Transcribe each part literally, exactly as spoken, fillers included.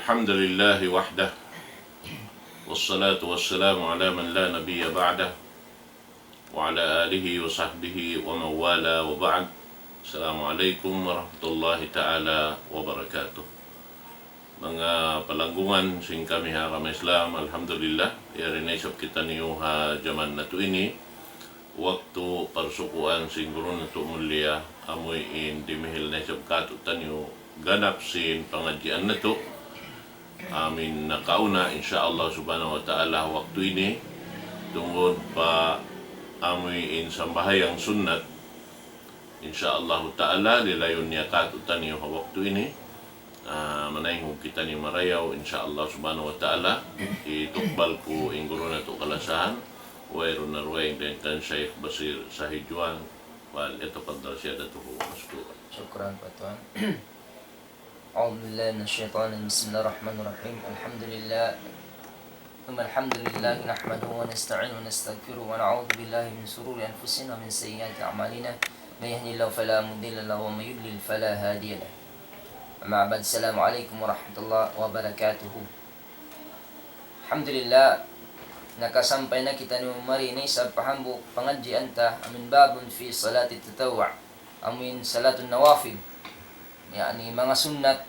الحمد لله وحده، والصلاة والسلام على من لا نبي بعده، وعلى آله وصحبه ومن والاه، وبعد. السلام عليكم ورحمة الله تعالى وبركاته. Manga palanggungan sin kami ha agama Islam, alhamdulillah, yari na isab kitaniyu ha jaman natu' ini, waktu parsukuan sin guru natu' mulia, amuin dimihil na isab kātu'niyu ganap sin pangadjian natu'. Amuin nakauna, insya Allah subhanahu wa ta'ala, waktu ini, tungud pa amuin sambahayang sunnat, insya Allah ta'ala, lilayun niya kātu'niyu ha waktu ini. Ah, manayngug kitaniyu marayaw, insya Allah subhanahu wa ta'ala, hitukbal ku in guru natu' kalasahan, wayruun na dugaing dayn kan Shaykh Basir Sahijuan, فليتفضل سيادته مشكورا. شكرا, Pak Tuan. أعوذ بالله من الشيطان الرجيم. بسم الله الرحمن الرحيم. الحمد لله. ثم الحمد لله نحمده ونستعينه ونستغفره ونعوذ بالله من شرور أنفسنا ومن سيئات أعمالنا. من يهده الله فلا مضل له ومن يضلل فلا هادي له. أما بعد، السلام عليكم ورحمة الله وبركاته. Alhamdulillah, nakasampay na kitaniyu mari na isab pa hambuuk pangadjian ta, amuin باب في صلاة التطوع, amuin salatun nawafil. Ya'ni manga sunnat,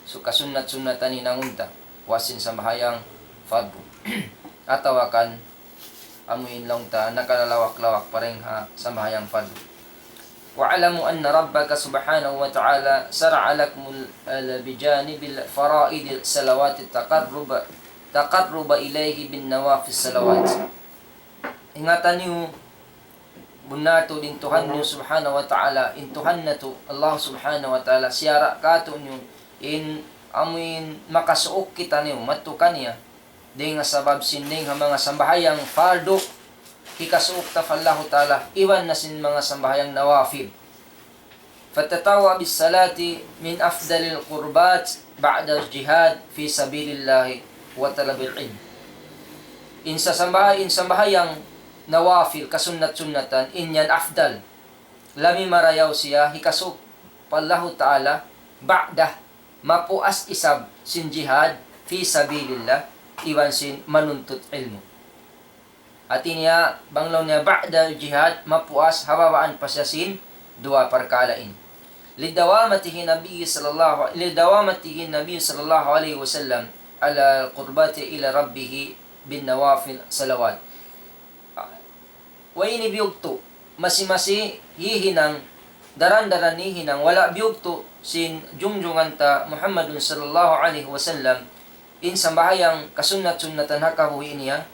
su-, kasunnat-sunnatan hinangun ta, puas sin sambahayang fardu. Atawa kan amuin laung ta nakalalawak-lawak pa dayn ha sambahayang fardu. واعلموا أن ربك سبحانه وتعالى شرع لكم ال-، ال-، بجانب الفرائض الصلوات التقرب، تقرب إليه بالنوافل الصلوات. Ingatan niyu, bunnal tuud in Tuhan niyu subhanahu wa ta'ala, in Tuhan natu', Allah subhanahu wa ta'ala, siyara' kātu'niyu in amuin makasuuk kitaniyu madtu kaniya, dayn ha sabab sin dayn ha manga sambahayang fardu, hikasuuk ta pa Allahu ta'ala, iban na sin manga sambahayang nawafil. فالتطوع بالصلاة من أفضل القربات بعد الجهاد في سبيل الله وطلب العلم. In sasambah-, in sambahayang nawafil, kasunnat-sunnatan, in yan afdal. Labi marayaw siya, hikasuuk pa Allahu ta'ala, ba'da, mapuas isab sin jihad, fi sabilillah, iban sin manuntut ilmu'. Hati niya, bang laung niya ba'da jihad, mapuas ha babaan pa siya sin duwa parkala' ini. لداومته النبي صلى الله، لداومته النبي صلى الله عليه وسلم على القربة إلى ربه بالنوافل صلوات. Way ini biyugtu', masi-masi hihinang, daran-daran hihinang, wala' biyugtu' sin jungjungan ta Muhammadun sallallahu alayhi wasallam, in sambahayang kasunnat-sunnatan ha kabuhi' niya,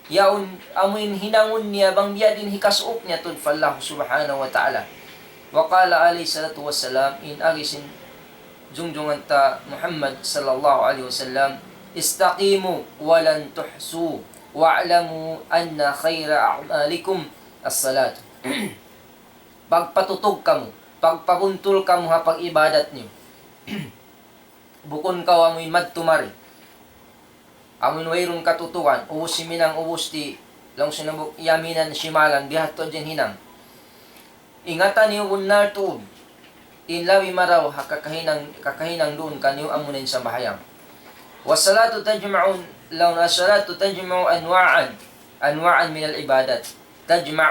yaun amuin hinangun niya bang biya' diin hikasuuk niya tuud pa Allah subhanahu wa ta'ala. وقال عليه الصلاة والسلام, in agi sin jungjungan ta Muhammad sallallahu alayhi wasallam, استقيموا ولن تحصوا واعلموا أن خير أعمالكم الصلاة. Pagpatutug kamu, pagpabuntul kamu ha pag-ibadat niyu. Bukun kaw amuin madtu mari. Amuin wayruun katutugan, ubus himinang, ubus ti, laung sin hambuuk, yaminan, shimalan, biya' ha yan in hinang. Ingatan niyu bunnal tuud. In labi marayaw ha kakahinang, kakahinang duun kaniyu amuna in sambahayang. والصلاة تجمع، لأن الصلاة تجمع أنواعا، أنواعا من العبادات. تجمع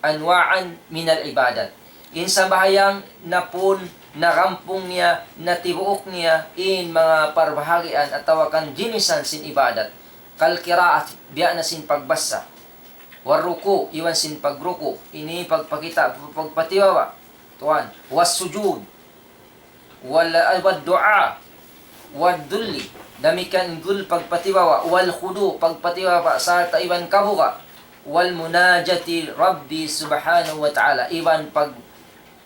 أنواعا من العبادات. In sambahayang napun, narampung niya, natibuuk niya, in manga parbahagian atawa kan jinisan sin ibadat. كالقراءة, biya' na sin pagbasa. والركوع, iban sin pagruku'. Ini pagpakita', pagpatiwawa'. Tuwan. والسجود. وال-، والدعاء. والذل. Damikkiyan in dhul, pagpatiwawa'. والخضوع, pagpatiwawa', sarta' iban kabuga'. والمناجاة لربي سبحانه وتعالى. Iban pag-,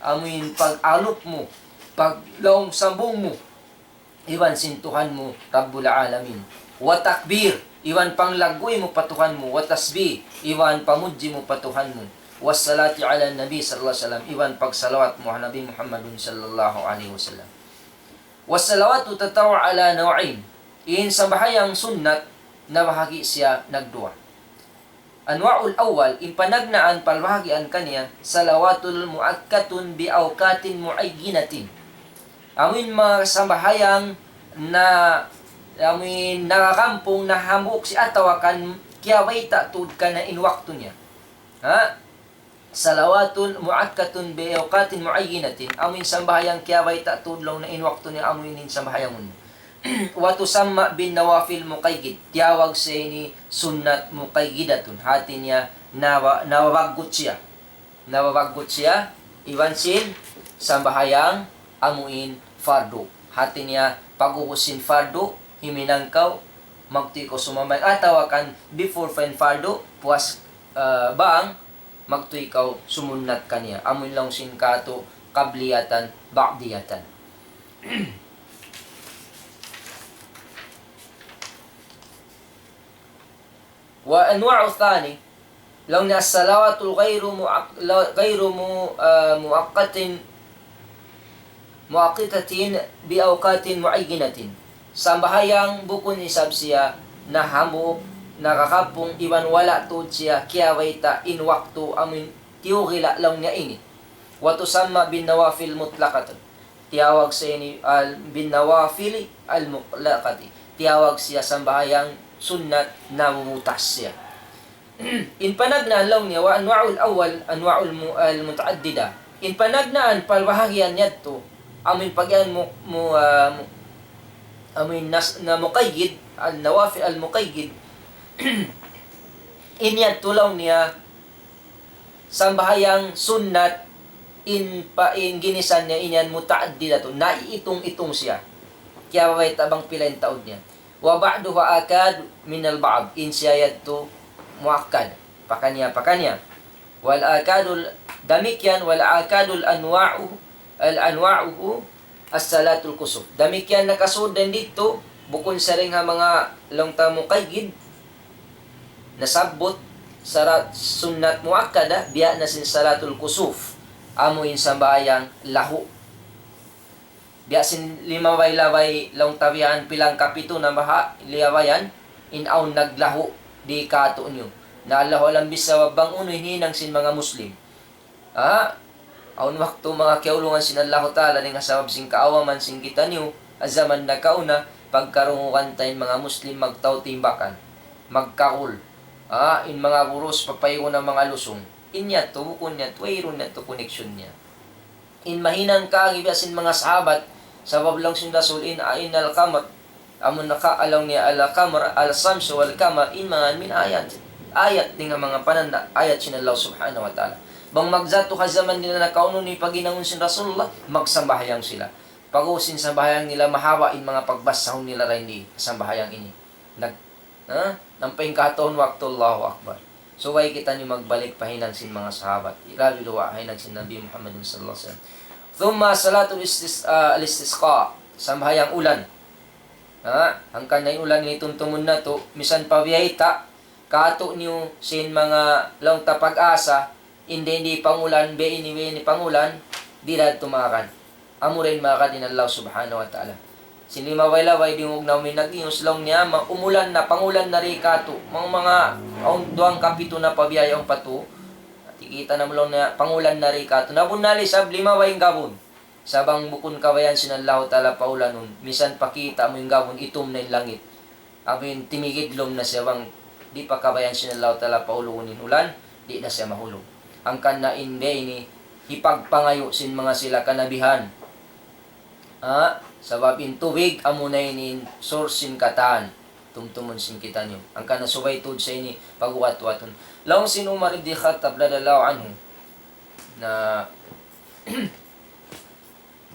amuin pag-alup mu, paglaung sambung mu iban sin Tuhan mu, Rabbul Alamin. والتكبير, iban panglagguy mu pa Tuhan mu. والتسبيح, iban pamudji mu pa Tuhan mu. والصلاة على النبي صلى الله عليه وسلم, iban pagsalawat mu ha Nabi Muhammadun sallallahu alayhi wasallam. والصلوات تتطوع على نوعين. In sambahayang sunnat, nabahagi' siya nagduwa. النوع الأول, in panagnaan, palbahagian kaniya, صلوات مؤقتة بأوقات معينة. Amuin manga sambahayang na, amuin nakakampung na hambuuk siya atawa kan kiyabayta' tuud kaniya in waktu niya. Ha? Salawatun muakkatun bi awqatin muayyinatin. Amuin sambahayang kiyabayta' tuud laung niya in waktu niya amuin in sambahayangun. Wa tusamma bin nawafil muqayyid. Tiyawag siya ini sunnat muqayyidatun. Hati niya nawa-, nawabaggut siya. Nawabaggut siya, iban sin sambahayang amuin fardu. Hati niya, pag'ubus sin fardu, himinang kaw, magtuy kaw sumambahayang. Atawa kan before pa in fardu, puas, ah, bang, magtuy kaw sumunnat kaniya. Amuin laung sin katu', qabliyatan, ba'diyatan. Wa anwa'u thani, laung niya as-salawatul ghayru mu'ak-, la-, ghayru mu-, ah, mu'aqqatin, mu'aqqatatin bi awqatin mu'ayyinatin. Sambahayang bukun isab siya nahambuuk, nakakampung, iban wala' tuud siya kiyabayta' in waktu amuin tiyugila' laung niya ini. Wa tusamma bin nawafil mutlaqatun. Tiyawag siya ini al-, bin nawafili al-mutlaqati. Tiyawag siya sambahayang sunnat na mutas siya. In panagnaan laung niya, wa anwa'ul awwal, anwa'ul mu-, al-muta'addida. In panagnaan, palbahagian yadtu, amuin pagiyan mu, mu, ah, mu, amuin nas-, na muqayyid, al-nawafil al-muqayyid. In yadtu laung niya, sambahayang sunnat in pa, in ginisan niya in yan muta'addidatun, naiitung-itung siya. Kiyabayta' bang pila in taud niya. Wa ba'duha akad minal ba'd, in siya yadtu muakkad. Pakaniya, pakaniya. Wal akadul, damikkiyan wal akadul anwa'u, al anwa'uhu as-salatul kusuf. Damikkiyan nakasud dayn didtu, bukun sa dayn ha manga laung ta muqayyid, nasabbut sarat sunnat muakkada, biya' na sin salatul kusuf. Amu in sambahayang lahu. Biya' sin limabay-labay laung ta biya' yan pilang kapitu na baha', liyabayan, in awn naglahu di katu' niyu. Na Allahu alam bissawab bang unu in hinang sin manga Muslim. Ha? Awn waktu manga kiyaulungan sin Allahu Ta'ala dayn ha sabab sin kaawaman sin kitaniyu, ha jaman nakauna, pagkarungugan ta in manga Muslim magtau timbakan, magkakul. Ha? In manga burus papaygun na manga lusung. In yadtu, bukun yadtu, wayruun yadtu connection niya. In mahinang kaagi biya' sin manga sahabat, sabab laung sin Rasul in, in al-qamar, amun naka-, laung niya al-qamar, al-shamsu wal-qamar, in manga min ayat. Ayat dayn ha manga pananda', ayat sin Allah Subhanahu wa Ta'ala. Bang magjatu ha jaman nila nakaunu in paghinangun sin Rasulullah, magsambahayang sila. Pag'ubus sin sambahayang nila mahaba' in manga pagbasahun nila dayn di sambahayang ini. Nag-, ha? Ampa in kahatuhun waktu, Allahu Akbar. Subay kitaniyu magbalik pa hinang sin manga sahabat. Labi luwa' hinang sin Nabi Muhammadin sallallahu alayhi wasallam. Thumma salatul istis-, ah, al-istisqa. Sambahayang ulan. Ha? Hangkan na in ulan ini tumtumun natu', misan pa biya' ta, katu' niyu sin manga laung ta pag-asa, in di, in di pangulan, biya' ini, biya' ini pangulan, di' da tumakan. Amu da in magad in Allah Subhanahu wa Ta'ala. Sin limabay-labay dingug na umin nag-ingus laung niya, ma-, umulan na, pangulan na di katu'. Mang manga, awn duwang kapitu na pa biya' yaun pa tu. Tikita' na mu laung niya, pangulan na di katu'. Na bunnal isab limabay in gabun. Sa' bang bukun kabayaan sin Allahu Ta'ala paulanun, misan pa kita' mu in gabun, itum na in langit. Amin, timigidlum na siya bang di' pa kabayaan sin Allahu Ta'ala paulugun in ulan, di' na siya mahulug. Hangkan na in biya' ini, hipagpangayu' sin manga sila kanabihan. Ha? Sabab in tubig, amuna ini in source sin katan. Tumtumun sin kitaniyu. Hangkan na subay tuud sa ini, pag-uwat-uwatun. Laung sin Umar ibn Khattab radiyallahu anhu, na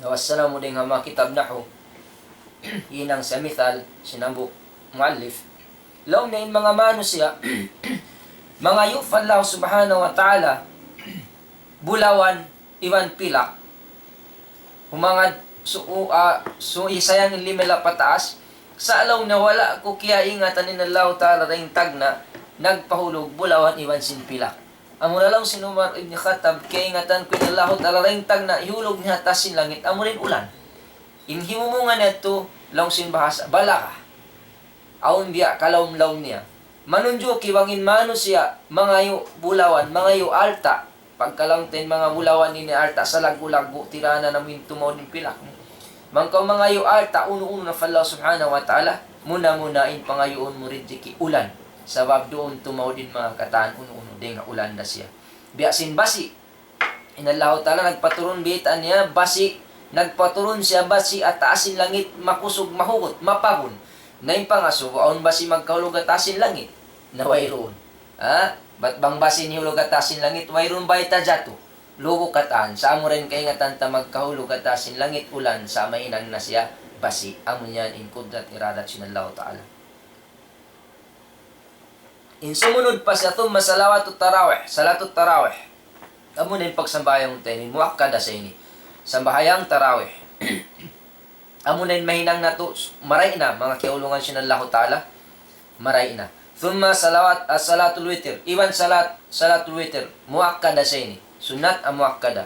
Nawassana mu dayn ha manga kitab nahwu, hinang sa mithal, sin hambuuk muallif. Laung niya in manga manusiya', mangayu' pa Allah Subhanahu wa Ta'ala, bulawan iban pilak. Humangad su-, u-, ah, su-, isayang in lima nila pataas, sa' laung niya wala' ku kiyaingatan in Allahu Ta'ala dayn tagna', nagpahulug bulawan iban sin pilak. Amuna laung sin Umar ibn Khattab, kiyaingatan ku in Allahu Ta'ala dayn tagna' hihulug niya ha taas sin langit, amuna in ulan. In himumungan niya tu, laung sin bahasa, balagha. Awn biya' kalaum-laum niya. Manunjuki bang in manusiya', mangayu' bulawan, mangayu' alta'. Pagka laung ta in manga bulawan ini alta' sa laggu'-laggu', tiranan amu in tumaud in pilak. Bang kaw mangayu' alta' unu-unu na pa Allah Subhanahu wa Ta'ala, muna-muna in pangayuun mu rijiki ulan. Sabab duun tumaud in manga katan unu-unu dayn ha ulan da siya. Biya' sin basi'. In Allahu Ta'ala nagpaturun bayta' niya basi', nagpaturun siya basi' ha taas sin langit, makusug, mahugut, mapagun. Na in pangasubu, awn basi' magkahulug ha taas sin langit? Na wayruun. Ha? Bat bang basi' nihulug ha taas sin langit, wayruun bayta' jatu. Lubu' katan, sa' amu ra in kaingatan ta magkahulug ha taas sin langit ulan, sa' mahinang na siya basi'. Amu yan in kudrat iradat sin Allahu Ta'ala. In sumunud pa siya, ثم صلوات التراويح, salatut tarawih. Amu na in pagsambahayang ta ini, muakkada sa ini. Sambahayang tarawih. Amu na in mahinang natu', maray' na, manga kiyaulungan sin Allahu Ta'ala, maray' na. ثم صلوات, ah, salatul witr. Iban salat, salatul witr. Muakkada sa ini. Sunnat, ah, muakkada.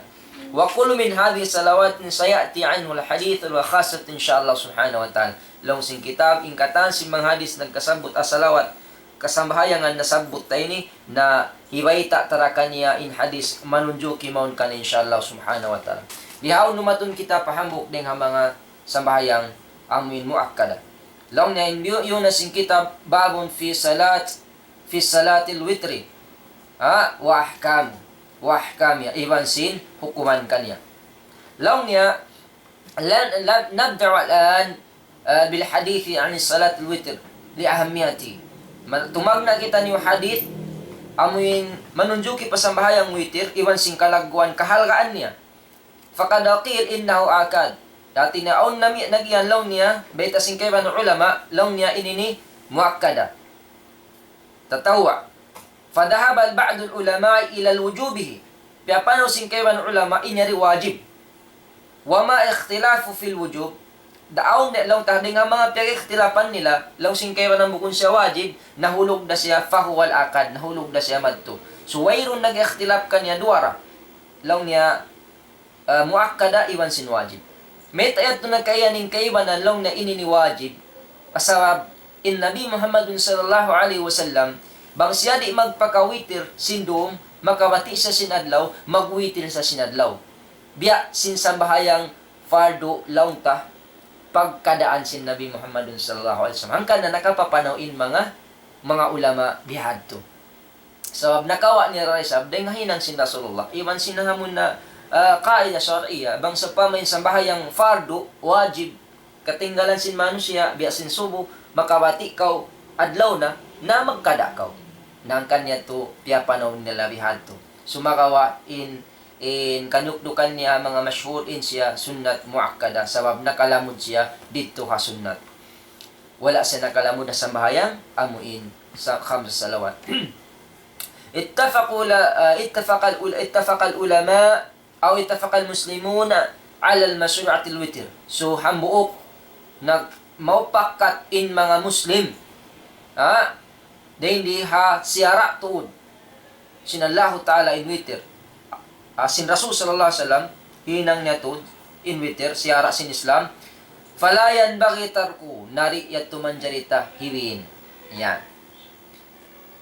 وكل من هذه الصلوات سيأتي عنه الحديث الخاص إن شاء الله سبحانه وتعالى. Laung sin kitab, in katan sin manga hadis nagkasabbut ha salawat, kasambahayangan nasabbut ta ini, na hibayta' ta da kaniya in hadis manunjuki mawn kaniya, insha Allah subhanahu wa ta'ala. Bihaun dumatung kita pa hambuuk dayn ha manga sambahayang amuin muakkada. Laung niya in biyu'-biyu' na sin kitab, باب في صلاة، في صلاة الوتر. Ha? وأحكام، وأحكامها. Iban sin hukuman kaniya. Laung niya, لن، لن، نبدأ الآن، آه، بالحديث عن صلاة الوتر لأهميته. Ma-, tumagna' kita niyu hadith, amuin manunjuki pa sambahayang witir, iban sin kalagguan kahalgaan niya. فقد قيل إنه آكاد. Hati niya awn nami-, nagiyan laung niya, bayta' sin kaibanan ulama, laung niya ini ini muakkada. Tatawwa'. فذهب بعض العلماء إلى وجوبه. Piyapanaw sin kaibanan ulama in yari wajib. وما اختلاف في الوجوب. Daun de laung ta dayn ha manga piyag-ikhtilapan nila, laung sin kaibanan bukun siya wajib, nahulug da siya فهو الآكاد, nahulug da siya madtu. So, wayruun nag-ikhtilaf kaniya duwa ra. Laung niya, ah, muakkada iban sin wajib. Mayta' yadtu na kaiyan in kaibanan laung niya ini ini wajib. Pasal in Nabi Muhammadun sallallahu alayhi wasallam, bang siya di' magpakawitir sin dum, makabati' siya sin adlaw, magwitir siya sin adlaw. Biya' sin sambahayang fardu laung ta, pagkadaan sin Nabi Muhammadun sallallahu alayhi wasallam. Hangkan na nakapapanaw in manga, manga ulama bihadtu. Sabab nakawa' nila isab dayn ha hinang sin Rasulullah. Iban sin ha amun na, ah, qaida shar'iyya, bang sawpama in sambahayang fardu, wajib, katinggalan sin manusiya', biya' sin subu, makabati' kaw adlaw na, na magkada' kaw. Na hangkan yadtu, piyapanaw nila bihadtu. Sumagawa' in, in kanyukdukan niya manga mashhur in siya sunnat muakkada, sabab nakalamud siya didtu ha sunnat. Wala' siya nakalamud ha sambahayang amuin sa khamsa salawat. اتفقوا ل-، آه، اتفق العل-، اتفق العلماء أو اتفق المسلمون على المشروعية الوتر. So, hambuuk nag-, maupakat in manga Muslim. Ha? Dayn di ha siyara' tuud sin Allahu Ta'ala in witir. Ah, sin Rasul sallallahu alayhi wasallam, hinang niya tuud in witir, siyara' sin Islam. فلا ينبغي تركه, na di' yadtu manjari ta hiwiin. Yan.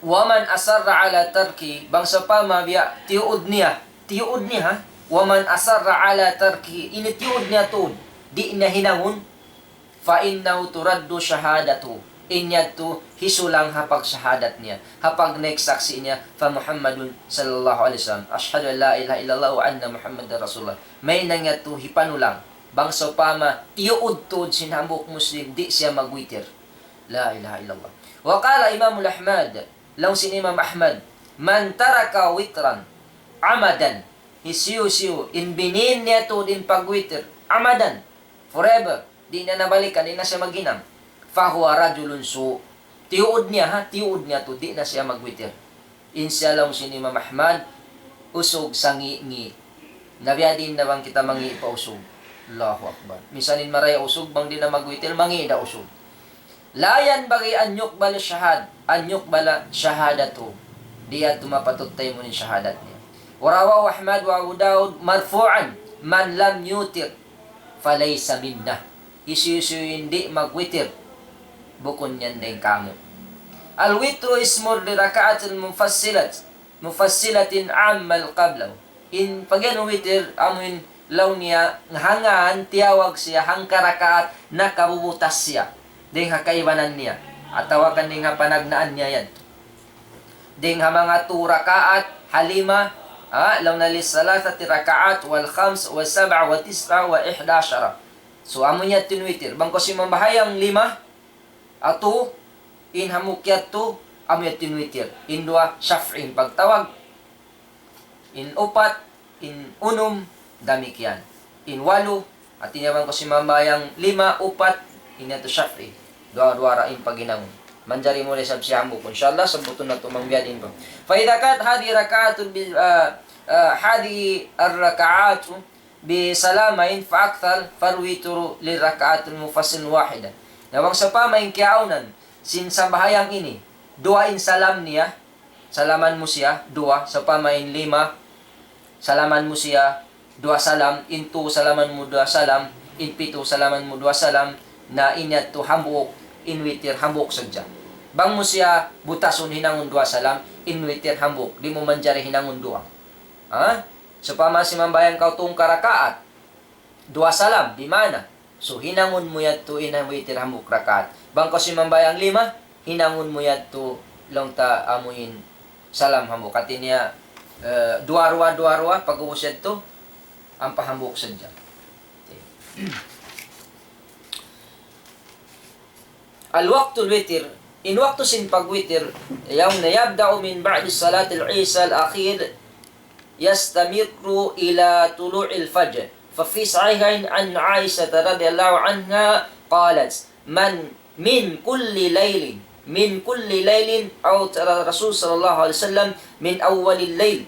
ومن أصر على تركه, bang sawpama biya' tiyuud niya, tiyuud niya, ha? ومن أصر على تركه, ini tiyuud niya tuud, di' niya hinangun, فإنه ترد شهادته. In yadtu hisulang ha pagsahadat niya, ha pagnaik saksi' niya, pa Muhammadun sallallahu alayhi wasallam. أشهد أن لا إله إلا الله وأن محمدا رسول الله. Mahinang yadtu hipanulang. Bang sawpama tiyuud tuud sin hambuuk Muslim, di' siya magwitir. لا إله إلا الله. وقال الإمام أحمد, laung sin Imam Ahmad, من ترك وترا عمدا, hisiyu-siyu in binin niya tuud in pagwitir, عمدا, forever, di' na nabalikan, di' na siya maghinang. فهو رجل سوء. Tiyuud niya, ha, tiyuud niya tuud, di' na siya magwitir. In siya laung sin Imam Ahmad, usug sangi'-ngi'. Na biya' diin na bang kita mangi' pa usug. Allahu Akbar. Minsan in maraya usug, bang di' na magwitir, mangi' da usug. لا ينبغي أن يقبل شهاد-، أن يقبل شهادته. Di' yadtu mapatut taymaun in shahadat niya. ورواه أحمد وأبو داود مرفوعا: من لم يوتر فليس منا. Hisiyu-siyu in di' magwitir, bukun yan dayn kāmu'. الوتر اسم لركعة مفصلة، مفصلة عما قبله. In pag-iyanun witir, amuin Laung niya, hangkan tiyawag siya hangka rakaat nakabubutas siya. Dayng ha kaibanan niya. Atawa kan dayng ha panagnaan niya yan. Dayng ha manga tu rakaat, ha lima, ha, laung niya للثلاثة ركعات والخمس والسبع والتسع وإحدى عشر. So, amu niya in witir. Bang kaw simambahayang lima, atu, in hambuuk yadtu, amu niya in witir. In duwa, shaf'i in pagtawag. In upat, in unum, damikkiyan. In walu, hati niya bang kaw simambahayang lima, upat, in yadtu shaf'i. Duwa-duwa ra in paghinangun. Manjari mu da isab siya hambuuk. Insha Allah, sabbutun natu' bang biya' diin ba. فإذا كانت هذه ركعات ب-، آه، آه، هذه الركعات بسلامين فأكثر، فالوتر للركعة المنفصلة واحدة. Na bang sawpama in kiyaawnan sin sambahayang ini, duwa in salam niya, salaman mu siya, duwa, sawpama in lima, salaman mu siya, duwa salam, in tu salaman mu duwa salam, in pitu salaman mu duwa salam, na in yadtu hambuuk, in witir hambuuk sadja. Bang mu siya butasun hinangun duwa salam, in witir hambuuk, di' mu manjari hinangun duwa. Ha? Sawpama simambahayang kaw tungka rakaat, duwa salam, di' maana. So, hinangun mu yadtu in witir hambuuk rakaat. Bang kaw simambahayang lima, hinangun mu yadtu laung ta amuin salam hambuuk. Hati niya, eh, duwa-ruwa, duwa-ruwa, pag'ubus yadtu, ampa hambuuk sadja. الوقت الوتر, in waktu sin pagwitir, yaun na يبدأ من بعد صلاة العشاء الأخير يستمر إلى طلوع الفجر. ففي صحيحين عن عائشة رضي الله عنها قالت: من، من كل ليل، من كل ليل أوتر الرسول صلى الله عليه وسلم من أول الليل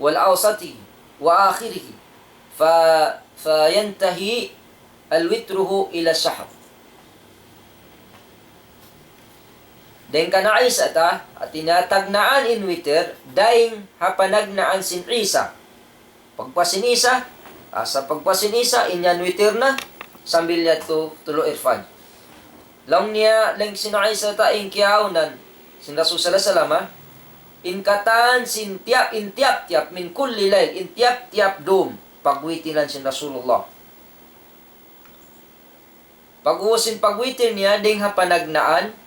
والأوسط وآخره، ف-، فينتهي الوتر إلى السحر. Dayn kan Aisha ta, hati niya tagnaan in witir, dayn ha panagnaan sin Isha. Pagpuas sin Isha, asa pagpuas sin Isha, in yan witir na, sambil yadtu tulu'il fajr. Laung niya, laung sin Aisha ta in kiyaawnan sin Rasul sallallahu alayhi wasallam, ha? In katan sin tiyap, in tiyap-tiyap, من كل ليل, in tiyap-tiyap dum, pagwitiran sin Rasulullah. Pag'ubus sin pagwitir niya, dayn ha panagnaan,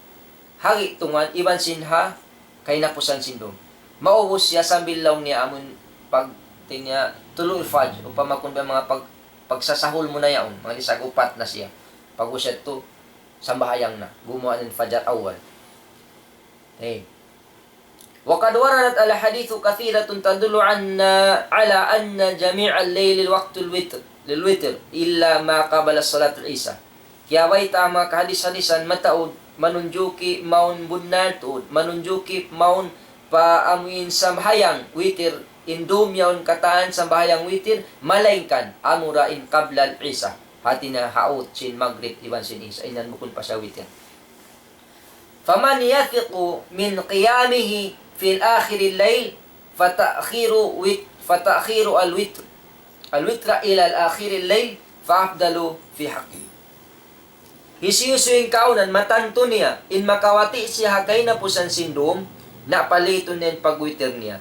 ha gi'tungan, iban sin ha kahinapusan sin dum. Maubus siya sambil laung niya amun pag-, hati niya, tulu'il fajr, upama kunu' biya' manga pag-, pagsasahul mu na yaun, manga lisag upat na siya. Pag'ubus yadtu, sambahayang na, gumuwa' na in fajar awal. Eh. وقد وردت أحاديث كثيرة تدل عن، على أن جميع الليل وقت الوتر، للوتر، إلا ما قبل صلاة العشاء. Kiyabayta' manga kahadis-hadisan mataud, manunjuki mawn bunnal tuud, manunjuki mawn pa amuin sambahayang witir, in dum yaun katan sambahayang witir, malaingkan amura in qabla al-isha. Hati niya ha ut sin magrib iban sin isha, in yan bukun pa siya witir. فمن يثق من قيامه في آخر الليل فتأخير وت-، فتأخير الوتر، الوتر إلى آخر الليل فأفضل في حقه. Hisiyu-siyu in kaawnan matantu niya, in makawati' siya ha kahinapusan sin dum, na palitun niya in pagwitir niya.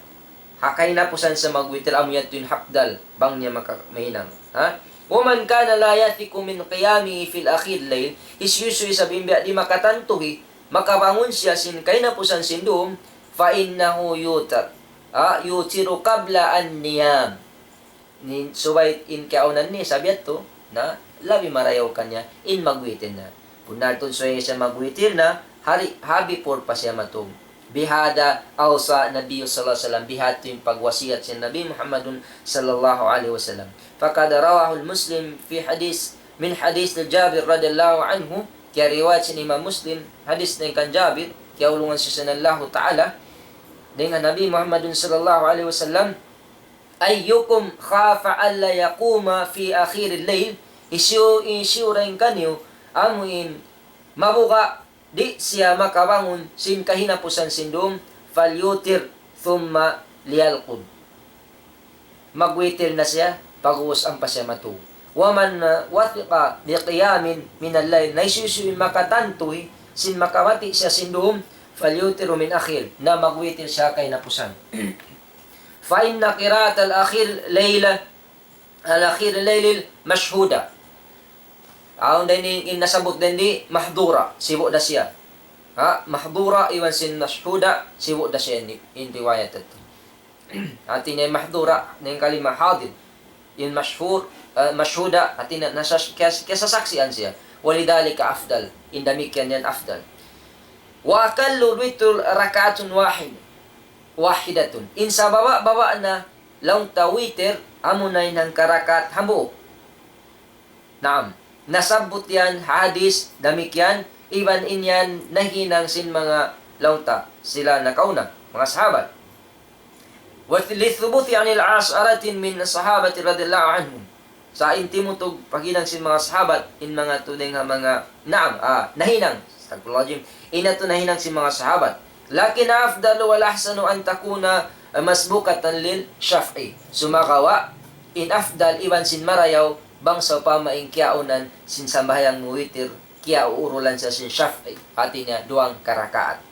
Ha kahinapusan sa magwitir amu yadtu in hapdal, bang niya maka-, mahinang. Ha? ومن كان لا يثق من قيامه في آخر الليل, hisiyu-siyu isab in biya' di' makatantuhi, makabangun siya sin kahinapusan sin dum, فإنه يوتر. Ha? يوتر قبل أن ينام. Ni-, subay in kaawnan niya isab yadtu, na labi marayaw kaniya in magwitir na. Bunnal tuud subay siya magwitir na, hari, ha before pa siya matug. بهذا أوصى النبي صلى الله عليه وسلم, bihadtu in pagwasiyat sin Nabi Muhammadun sallallahu alayhi wasallam. فقد رواه مسلم في حديث، من حديث جابر رضي الله عنه, kiyariwayat sin Imam Muslim, hadis dayn kan Jabir, kiyaulungan siya sin Allahu Ta'ala, dayn kan Nabi Muhammadun sallallahu alayhi wasallam, أيكم خاف ألا يقوم في آخر الليل, hisiyu, hisiyu dayn kaniyu, amu in mabuga' di' siya makabangun sin kahinapusan sin dum, فليوتر ثم ليرقد. Magwitir na siya, pag'ubus ampa siya matug. ومن وثق بقيام من الليل, na hisiyu-siyu in makatantuhi sin makawati' siya sin dum, فليوتر من آخر، na magwitir siya kahinapusan. فإن قراءة آخر الليل ala akhir al-layl mashhuda. Awn da ini in nasabbut dayn di mahdura, sibu' da siya. Ha, mahdura iban sin mashhuda, sibu' da siya ini, in riwayat yadtu. Hati niya mahdura, in kalima hadir. In mashhur, eh, mashhuda, hati niya nasas-, kiyas-, kiyasasaksian siya. Walidhalika afdal, in damikkiyan yan afdal. Wa aqallu witr rak'atun wahid, wahidatun. In sababa'-baba' na laung ta witir, amuna in hangka rakaat hambuuk. Naam. Nasabbut yan ha hadith damikkiyan, iban in yan nahinang sin manga laung ta, sila nakauna, manga sahabat. Wa li thubuti anil asharatin min sahabati radiyallahu anhum. Sa' in timutug paghinang sin manga sahabat, in manga tudeng ha manga, naam, ah, nahinang. Astagfirullahalazim. In yadtu nahinang sin manga sahabat. Lakin afdalu wal ahsanu an takuna masbukatan lil shaf'i. Sumagawa', in afdal iban sin marayaw, bang sawpama in kiyaunan sin sambahayang mu witir, kiyauurulan siya sin shaf'i. Hati niya duwang karakaat.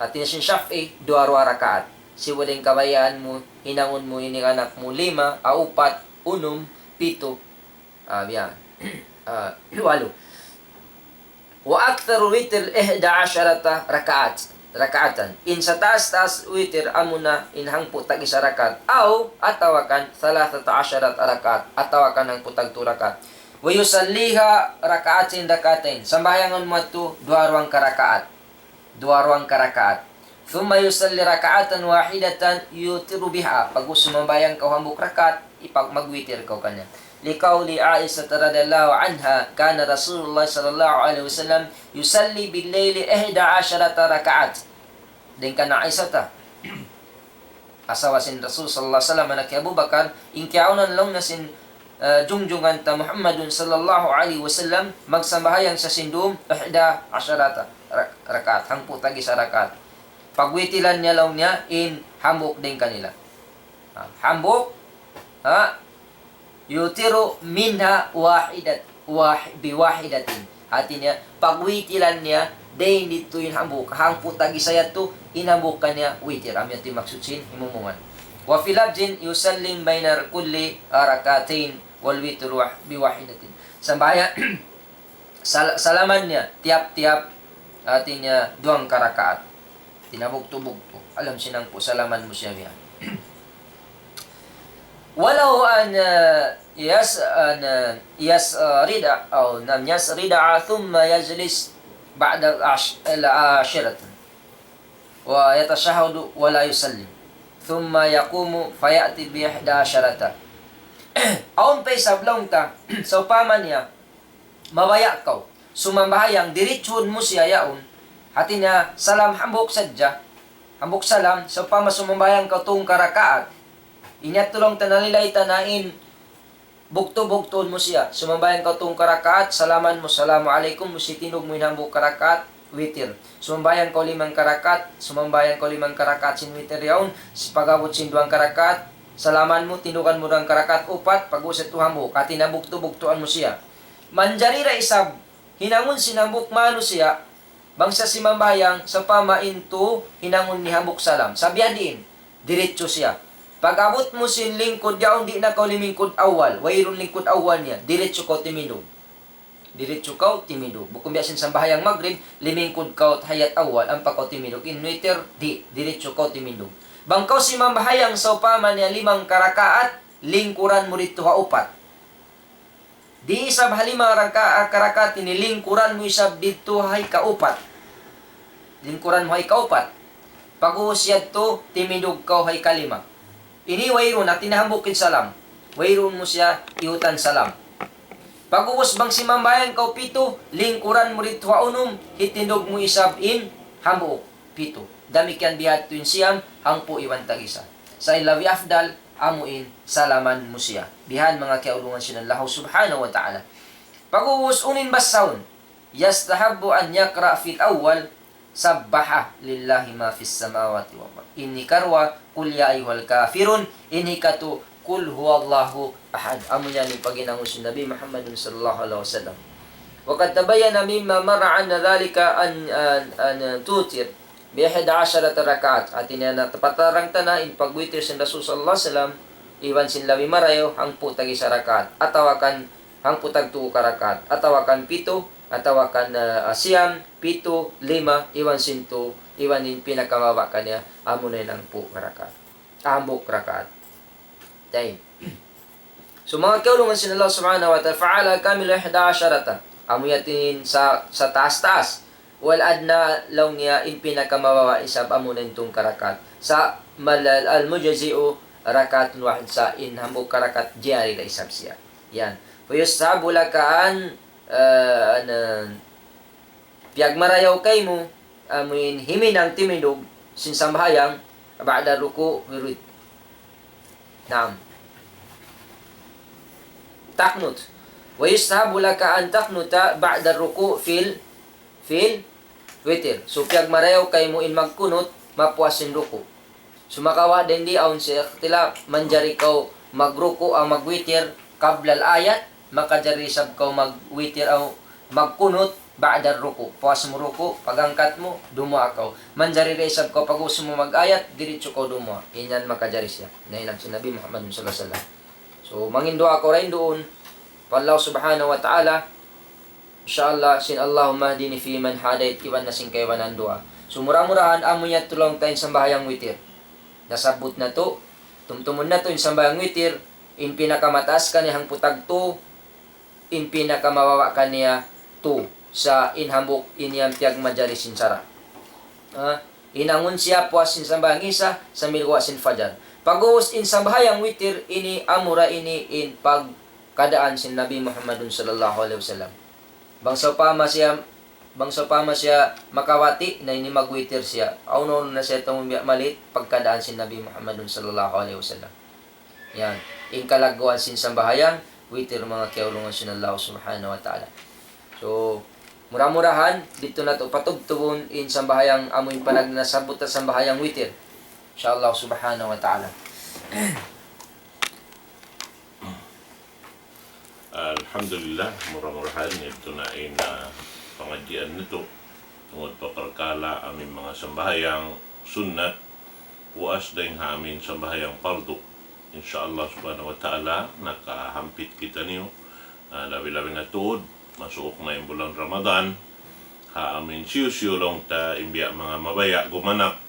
Hati niya sin shaf'i, duwa-ruwa rakaat. Sibu' da in kabayaan mu, hinangun mu ini anak mu lima, ah, upat, unum, pitu, ah, biya' yan. Ah, walu. Wa aktharu witr ihda asharata rakaat, rakaatan. In sataas-taas witir amuna in hangpu' tag-isa rakaat. Aw, atawa kan, thalathata asharata rakaat, atawa kan hangpu' tagtu rakaat. Wa yusalliha rakaatain rakaatain. Sambahayangan mu yadtu duwa-ruwang karakaat. Duwa-ruwang karakaat. Thumma yusalli raka'atan wahidatan yutiru biha. Pag sumambahayang kaw hambuuk rakaat, ipag-, magwitir kaw kaniya. Liqawli Aisha radhiyallahu anha, kana Rasulullah sallallahu alayhi wasallam yusalli bil layli ihda asharata raka'at. Dayn kan Aisha ta. Asawa sin Rasul sallallahu alayhi wasallam, anak hi Abu Bakar, in kiyaunan laung niya sin, eh, jungjungan ta Muhammadun sallallahu alayhi wasallam, magsambahayang siya sin dum, ihda asharata ra-, rakaat, hangpu' tag-isa rakaat. Pagwitilan niya laung niya in hambuuk dayn kanila. Ha, hambuuk, ha, yutiru minha wahidat, wah-, biwahidatin. Hati niya, pagwitilan niya, dayn didtu in hambuuk, hangpu' tag-isa yadtu, in hambuuk kaniya witir. Amu yadtu in maksud sin himumungan. Wa fi lafzin yusallim bayna kulli rak'atayn wal witru wah-, biwahidatin. Sambahayang, sal-, salaman niya, tiyap-tiyap, hati niya, duwang karakaat. Tinabugtu'-bugtu'. Alam sin hangpu' salaman mu siya biya'. Walau an, eh, yas-, an, eh, yasrida, aw nam yasrida thumma yajlis ba'da al-ash-, al-ashirati. Wa yatashahhadu wa la yusallim. Thumma yaqumu fayati bi ihda asharata. Awn pa isab laung ta, sawpama niya, mabaya' kaw sumambahayang, diritsuhun mu siya yaun. Hati niya, salam hambuuk sadja. Hambuuk salam, sawpama sumambahayang kaw tungka rakaat. Ini yadtu laung ta nalilay ta na in bugtu'-bugtuun mu siya. Sumambahayang kaw tungka rakaat, salaman mu, "Assalamu alaykum," mu si tindug mu in hambuuk karakaat, witir. Sumambahayang kaw limang karakaat, sumambahayang kaw limang karakaat sin witir yaun, si pag-abut sin duwang karakaat, salaman mu, tindugan mu duwang karakaat, upat, pag-usat tu hambuuk, hati niya bugtu'-bugtuan mu siya. Manjari da isab, hinangun sin hambuuk manusiya', bang siya simambahayang, sawpama in tu, hinangun niya hambuuk salam. Sa' biya' diin, diritsu siya. Pag-abut mu sin lingkud yaun, di' na kaw limingkud awwal, wayruun lingkud awwal niya, diritsu kaw timindug. Diritsu kaw timindug. Bukun biya' sin sambahayang magrib, limingkud kaw tahiyat awwal, ampa kaw timindug. In witir, di', diritsu kaw timindug. Bang kaw simambahayang sawpama niya limang karakaat, lingkuran mu didtu ha upat. Di' isab ha lima raka-, karakaat ini, lingkuran mu isab didtu ha ikaupat. Lingkuran mu ha ikaupat. Pag-ubus yadtu, timindug kaw ha ikalima. Ini wayruun, hati niya hambuuk in salam. Wayruun mu siya iyutan salam. Pag-ubus bang simambahayang kaw pitu, lingkuran mu didtu ha unum, hitindug mu isab in hambuuk, pitu. Damikkiyan bihadtu in siyam, hangpu' iban tag-isa. Sa' in labi afdal, amu in salaman mu siya. Bihan manga kiyaulungan sin Allahu subhanahu wa ta'ala. Pag-ubus unu in basahun, yastahabbu an yaqra fil awwal, سبح لله ما في السماوات والأرض. In hikaruwa, قل يا أيها الكافرون. In hikatū, قل هو الله أحد. Amu yan in paghinangun sin Nabi Muhammadun sallallahu alayhi wasallam. وقد تبين مما مر أن ذلك أن، أن، أن توتر بإحدى عشرة ركعة. Hati niya na, patarang ta na in pagwitir sin Rasul sallallahu alayhi wasallam, iban sin labi marayaw, hangpu' tag-isa rakaat, atawa kan hangpu' tag-tū ka rakaat, atawa kan pitu, atawa kan, ah, siyam, pitu, lima, iban sin tū, iban in pinakamababa' kaniya, amuna in hangpu' ka rakaat. Hambuuk rakaat. Tayyib. So, manga kiyaulungan sin Allah Subhanahu wa Ta'ala, فعلى كامل إحدى عشرة. Amu yadtu in sa, sa taas-taas. والأدنى, laung niya, in pinakamababa' isab amuna in tū ka rakaat. Sa, mal, المجزئ ركعة واحدة, sa in hambuuk ka rakaat, jari da isab siya. Yan. فيستحب لك أن, ah, an, piyagmarayaw kaymu, amuin himinang timindug sin sambahayang, بعد الركوع في الوتر. Naam. تقنت. ويستحب لك أن تقنت بعد الركوع في ال-, في الوتر. So, piyagmarayaw kaymu in magkunut, mapuas sin ruku'. Sumagawa' dayn di awn siya ikhtilaf, manjari kaw magruku' aw magwitir قبل الآية, makajari isab kaw magwitir aw magkunut بعد الركوع. Puas mu ruku', pag-angkat mu, dumuwaa kaw. Manjari da isab kaw pag-ubus mu mag-ayat, diritsu kaw dumuwaa. In yan makajari siya. Nahinang sin Nabi Muhammad sallallahu alayhi wasallam. So, mangin duwaa kaw dayn duun pa Allah Subhanahu wa Ta'ala, insya Allah, sin اللهم اهدني فيمن هديت, iban na sin kaibanan duwaa. So, mura-murahan, amu yadtu laung ta in sambahayang witir. Nasabbut natu', tumtumun natu' in sambahayang witir, in pinakamataas kaniya hangpu' tag-tū, in pinakamababa' kaniya tū, sa' in hambuuk in yan piyagmajari sin sara'. Ha? Hinangun siya puas sin sambahayang isa, sambil guwa' sin fajar. Pag-ubus in sambahayang witir, ini amura ini in pagkadaan sin Nabi Muhammadun sallallahu alayhi wasallam. Bang sawpama siya, bang sawpama siya makabati', na ini magwitir siya. Awn-awn na siya tumumbiya' malit, pagkadaan sin Nabi Muhammadun sallallahu alayhi wasallam. Yan. In kalagguan sin sambahayang witir, manga kiyaulungan sin Allah Subhanahu wa Ta'ala. So, mura-murahan, didtu natu' patubtubun in sambahayang amu in panagnaan nasabbut ta sambahayang witir. Insya Allah Subhanahu wa Ta'ala. Alhamdulillah, mura-murahan, yadtu na in, ah, pangadjian natu'. Tungud pa parkala' amu in manga sambahayang sunnat, puas dayn ha amu in sambahayang pardu. Insya Allah Subhanahu wa Ta'ala, nakahampit kitaniyu, ah, labi-labi na tuud, masuuk na in bulan Ramadan, ha amu in siyu-siyu laung ta in biya' manga mabaya' gumanap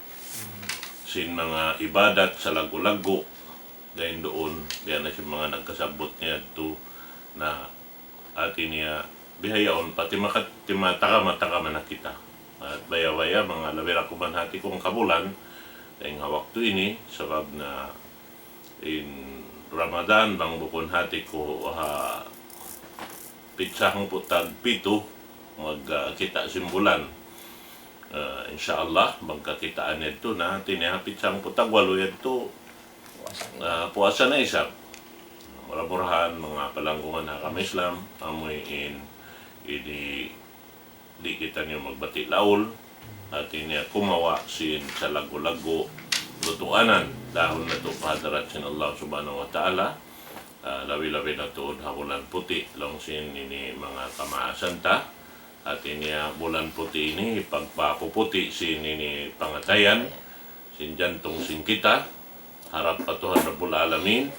sin manga ibadat salaggu'-laggu', dayn duun, biya' na sin manga nagkasabbut niya yadtu na hati niya bihaun pa timakat-, timatagama-tagama na kita. At baya'-baya' manga labi ra kuman hati ku hangkabulan, dayn ha waktu ini, sabab na in Ramadan, bang bukun hati ku ha pitsa hangpu' tag-pitu, mag, ah, kita' sin bulan. Ah, insya Allah, bang kakitaan yadtu na, hati niya ha pitsa hangpu' tag-walu yadtu, ah, puasa na isab. Mura-murahan, manga palanggungan ha agama Islam, amu in ini di' kitaniyu magbati' laul, hati niya kumawa' sin salaggu'-laggu' lutuanan, dahun natu' pa hadarat sin Allah Subhanahu wa Ta'ala, ah, labi-labi na tuud ha bulan puti', laung sin ini manga kamaasan ta, hati niya bulan puti' ini, pagpapuputi' sin ini pangatayan, sin jantung sin kita, harap pa Tuhan Rabbul Alamin,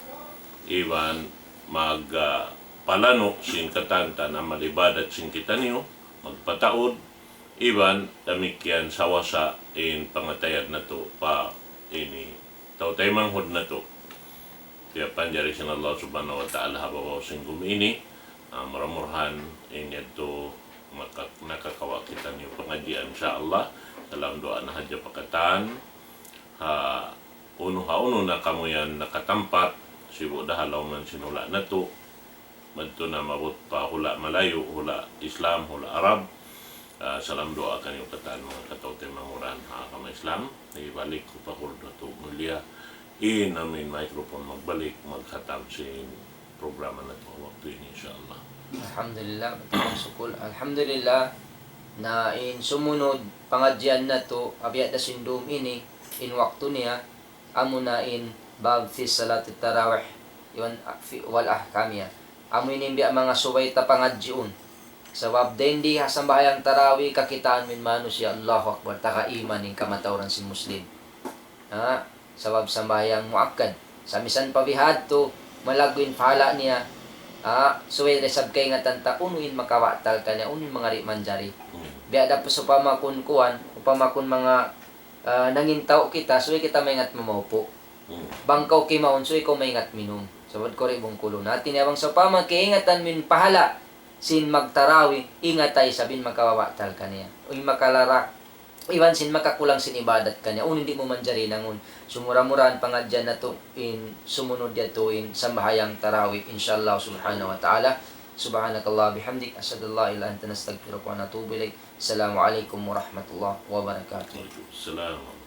iban mag, ah, palanu' sin katan-katan amal ibadat sin kitaniyu, magpataud, iban damikkiyan sawasa in pangatayan natu' pa ini tau taymanghud natu'. Piyapanjari sin Allah Subhanahu wa Ta'ala ha babaw sin gumi ini, ah, mura-murahan in yadtu maka-, nakakawa' kitaniyu pangadjian, insya Allah. Salam duwaa na hadja pa katan, ha unu ha unu na kamu yan nakatampat, sibu' da ha lawm sin hula' natu', madtu na maabut pa hula' Malayu, hula' Islam, hula' Arab. Ah, salam duwaa kaniyu katan manga kataymanghuran ha agama Islam. Hibalik ku pa hurun natu' mulia in amu in microphone magbalik, maghatam sin programa natu' ha waktu ini, insya Allah. Alhamdulillah, mataud sukul. Alhamdulillah, na in sumunud pangadjian natu', ha biya' da sin dum ini, in waktu niya, amuna in bab fi salatit tarawih, iban fi, wal ahkamiya. Amu ini in biya' manga subay ta pangadjiun. Sabab dayn di ha sambahayang tarawih kakitaan mu in manusiya', Allahu Akbar, taga iman in kamatauran sin Muslim. Ha? Sabab sambahayang muakkad. Sa' misan pa bihadtu, malaggu' in pahala' niya. Ah, subay da isab kaingatan ta, unu in makabatal kaniya, unu in manga di' manjari. Biya' da pa sawpama kun kuwan, upama kun manga, ah, nangin tau kita, subay kita maingat mamaupu'. Bang kaw kimaun, subay kaw maingat minum. Sabab kaw di' bungkulun. Hati niya bang sawpama kaingatan mu in pahala' sin magtarawi, ingat ta isab in makabatal kaniya. Uy, makalara, iban sin makakulang sin ibadat kaniya. Unu in di' mu manjari hinangun. Sumura-murahan pangadjian natu' in sumunud yadtu in sambahayang tarawi, insha Allah subhanahu wa ta'ala. سبحانك اللهم وبحمدك، أشهد أن لا إله إلا أنت، نستغفرك ونتوب إليك. السلام عليكم ورحمة الله وبركاته. Waalaikumsalam.